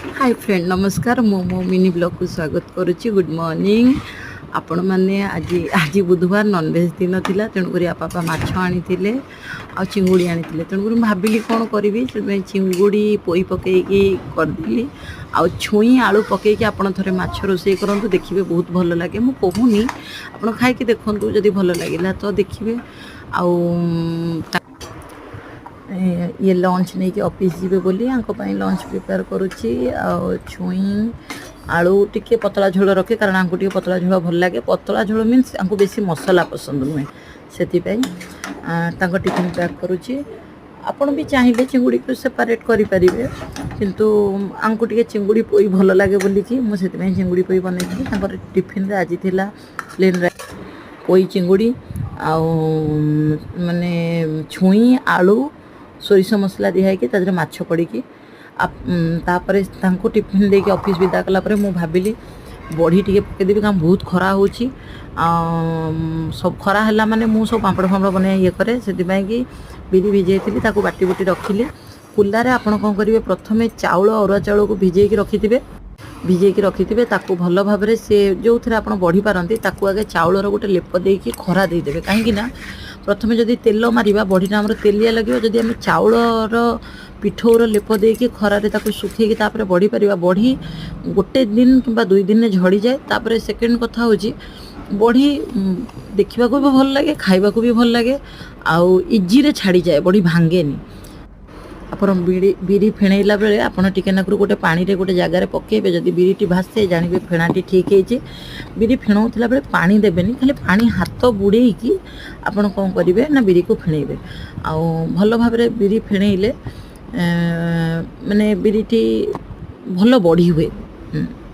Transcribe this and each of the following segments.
High friend, ନମସ୍କାର। ମୁଁ ମୋ ମିନି ବ୍ଲଗ୍କୁ ସ୍ୱାଗତ କରୁଛି। Good morning. ଆପଣମାନେ ଆଜି ବୁଧବାର, ନନଭେଜ୍ ଦିନ ଥିଲା। ତେଣୁକରି ବାପା ମାଛ ଆଣିଥିଲେ ଆଉ ଚିଙ୍ଗୁଡ଼ି ଆଣିଥିଲେ। ତେଣୁକରି ମୁଁ ଭାବିଲି କ'ଣ କରିବି, ସେଥିପାଇଁ ଚିଙ୍ଗୁଡ଼ି ପୋଇ ପକେଇକି କରିଦେଲି। ଆଉ ଛୁଇଁ ଆଳୁ ପକେଇକି ଆପଣ ଥରେ ମାଛ ରୋଷେଇ କରନ୍ତୁ, ଦେଖିବେ ବହୁତ ଭଲ ଲାଗେ। ମୁଁ କହୁନି, ଆପଣ ଖାଇକି ଦେଖନ୍ତୁ, ଯଦି ଭଲ ଲାଗିଲା ତ ଦେଖିବେ। ଆଉ ଇଏ ଲଞ୍ଚ ନେଇକି ଅଫିସ୍ ଯିବେ ବୋଲି ୟାଙ୍କ ପାଇଁ ଲଞ୍ଚ ପ୍ରିପେୟାର କରୁଛି। ଆଉ ଛୁଇଁ ଆଳୁ ଟିକେ ପତଳା ଝୋଳ ରଖେ, କାରଣ ୟାଙ୍କୁ ଟିକେ ପତଳା ଝୋଳ ଭଲ ଲାଗେ। ପତଳା ଝୋଳ ମିନ୍ସ ୟାଙ୍କୁ ବେଶୀ ମସଲା ପସନ୍ଦ ନୁହେଁ। ସେଥିପାଇଁ ତାଙ୍କ ଟିଫିନ୍ ପ୍ୟାକ୍ କରୁଛି। ଆପଣ ବି ଚାହିଁଲେ ଚିଙ୍ଗୁଡ଼ିକୁ ସେପାରେଟ୍ କରିପାରିବେ, କିନ୍ତୁ ୟାଙ୍କୁ ଟିକେ ଚିଙ୍ଗୁଡ଼ି ପୋଇ ଭଲ ଲାଗେ ବୋଲିକି ମୁଁ ସେଥିପାଇଁ ଚିଙ୍ଗୁଡ଼ି ପୋଇ ବନେଇଥିଲି। ତାଙ୍କର ଟିଫିନ୍ରେ ଆଜି ଥିଲା ପ୍ଲେନ୍ ପୋଇ ଚିଙ୍ଗୁଡ଼ି ଆଉ ମାନେ ଛୁଇଁ ଆଳୁ ସୋରିଷ ମସଲା ଦିଆ ହେଇକି ତା ଦେହରେ ମାଛ ପଡ଼ିକି। ତାପରେ ତାଙ୍କୁ ଟିଫିନ୍ ଦେଇକି ଅଫିସ୍ ବିଦା କଲା ପରେ ମୁଁ ଭାବିଲି ବଢ଼ି ଟିକେ ପକେଇଦେବି, କାରଣ ବହୁତ ଖରା ହେଉଛି। ସବୁ ଖରା ହେଲା ମାନେ ମୁଁ ସବୁ ପାମ୍ପଡ଼ ଫାମ୍ପଡ଼ ବନେଇବା ଇଏ କରେ। ସେଥିପାଇଁ କି ବିରି ଭିଜେଇଥିଲି, ତାକୁ ବାଟି ବୁଟି ରଖିଲି। କୁଲାରେ ଆପଣ କ'ଣ କରିବେ? ପ୍ରଥମେ ଚାଉଳ, ଅରୁଆ ଚାଉଳକୁ ଭିଜେଇକି ରଖିଥିବେ। ଭିଜେଇକି ରଖିଥିବେ, ତାକୁ ଭଲ ଭାବରେ ସେ ଯେଉଁଥିରେ ଆପଣ ବଢ଼ି ପାରନ୍ତି, ତାକୁ ଆଗେ ଚାଉଳର ଗୋଟେ ଲେପ ଦେଇକି ଖରା ଦେଇଦେବେ। କାହିଁକି ନା ପ୍ରଥମେ ଯଦି ତେଲ ମାରିବା, ବଢ଼ିଟା ଆମର ତେଲିଆ ଲାଗିବ। ଯଦି ଆମେ ଚାଉଳର ପିଠଉର ଲେପ ଦେଇକି ଖରାରେ ତାକୁ ଶୁଖେଇକି ତାପରେ ବଢ଼ି ପାରିବା, ବଢ଼ି ଗୋଟେ ଦିନ କିମ୍ବା 2 ଦିନରେ ଝଡ଼ିଯାଏ। ତାପରେ ସେକେଣ୍ଡ କଥା ହେଉଛି ବଢ଼ି ଦେଖିବାକୁ ବି ଭଲ ଲାଗେ, ଖାଇବାକୁ ବି ଭଲ ଲାଗେ ଆଉ ଇଜିରେ ଛାଡ଼ିଯାଏ, ବଢ଼ି ଭାଙ୍ଗେନି। ଆପଣ ବିରି ଫେଣେଇଲା ବେଳେ ଆପଣ ଟିକେ ନାକରୁ ଗୋଟେ ପାଣିରେ ଗୋଟେ ଜାଗାରେ ପକାଇବେ। ଯଦି ବିରିଟି ଭାସେ, ଜାଣିବେ ଫେଣାଟି ଠିକ୍ ହେଇଛି। ବିରି ଫେଣଉଥିଲା ବେଳେ ପାଣି ଦେବେନି, ଖାଲି ପାଣି ହାତ ବୁଡ଼େଇକି ଆପଣ କ'ଣ କରିବେ ନା ବିରିକୁ ଫେଣେଇବେ। ଆଉ ଭଲ ଭାବରେ ବିରି ଫେଣେଇଲେ ମାନେ ବିରିଟି ଭଲ ବଢ଼ି ହୁଏ।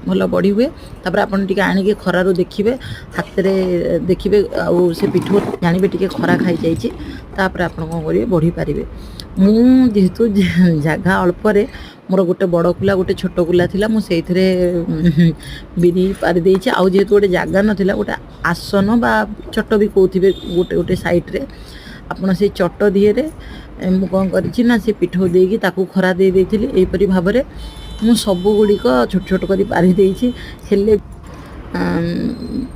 ଭଲ ବଢ଼ି ହୁଏ। ତାପରେ ଆପଣ ଟିକେ ଆଣିକି ଖରାରୁ ଦେଖିବେ, ହାତରେ ଦେଖିବେ ଆଉ ସେ ପିଠଉ ଜାଣିବେ ଟିକେ ଖରା ଖାଇଯାଇଛି। ତାପରେ ଆପଣ କ'ଣ କରିବେ? ବଢ଼ି ପାରିବେ। ମୁଁ ଯେହେତୁ ଜାଗା ଅଳ୍ପରେ ମୋର ଗୋଟେ ବଡ଼ କୁଲା, ଗୋଟେ ଛୋଟ କୁଲା ଥିଲା, ମୁଁ ସେଇଥିରେ ବିରି ପାରି ଦେଇଛି। ଆଉ ଯେହେତୁ ଗୋଟେ ଜାଗା ନଥିଲା, ଗୋଟେ ଆସନ ବା ଚଟ ବି କହୁଥିବେ, ଗୋଟେ ଗୋଟେ ସାଇଡ଼୍ରେ ଆପଣ ସେଇ ଚଟ ଦିହରେ ମୁଁ କ'ଣ କରିଛି ନା ସେ ପିଠଉ ଦେଇକି ତାକୁ ଖରା ଦେଇ ଦେଇଥିଲି। ଏହିପରି ଭାବରେ ମୁଁ ସବୁ ଗୁଡ଼ିକ ଛୋଟ ଛୋଟ କରି ପାରି ଦେଇଛି। ହେଲେ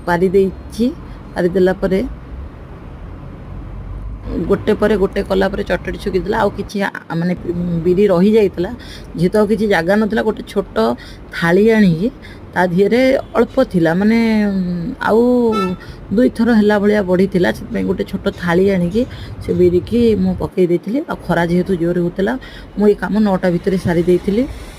ପାରି ଦେଇଛି, ପାରିଦେଲା ପରେ ଗୋଟେ ପରେ ଗୋଟେ କଲା ପରେ ଚଟଟି ଶୁଖିଥିଲା ଆଉ କିଛି ମାନେ ବିରି ରହିଯାଇଥିଲା। ଯେହେତୁ ଆଉ କିଛି ଜାଗା ନଥିଲା, ଗୋଟେ ଛୋଟ ଥାଳି ଆଣିକି ତା ଦେହରେ ଅଳ୍ପ ଥିଲା, ମାନେ ଆଉ ଦୁଇଥର ହେଲା ଭଳିଆ ବଢ଼ିଥିଲା। ସେଥିପାଇଁ ଗୋଟେ ଛୋଟ ଥାଳି ଆଣିକି ସେ ବିରିକି ମୁଁ ପକାଇ ଦେଇଥିଲି। ଆଉ ଖରା ଯେହେତୁ ଜୋରେ ହେଉଥିଲା, ମୁଁ ଏ କାମ 9ଟା ଭିତରେ ସାରି ଦେଇଥିଲି।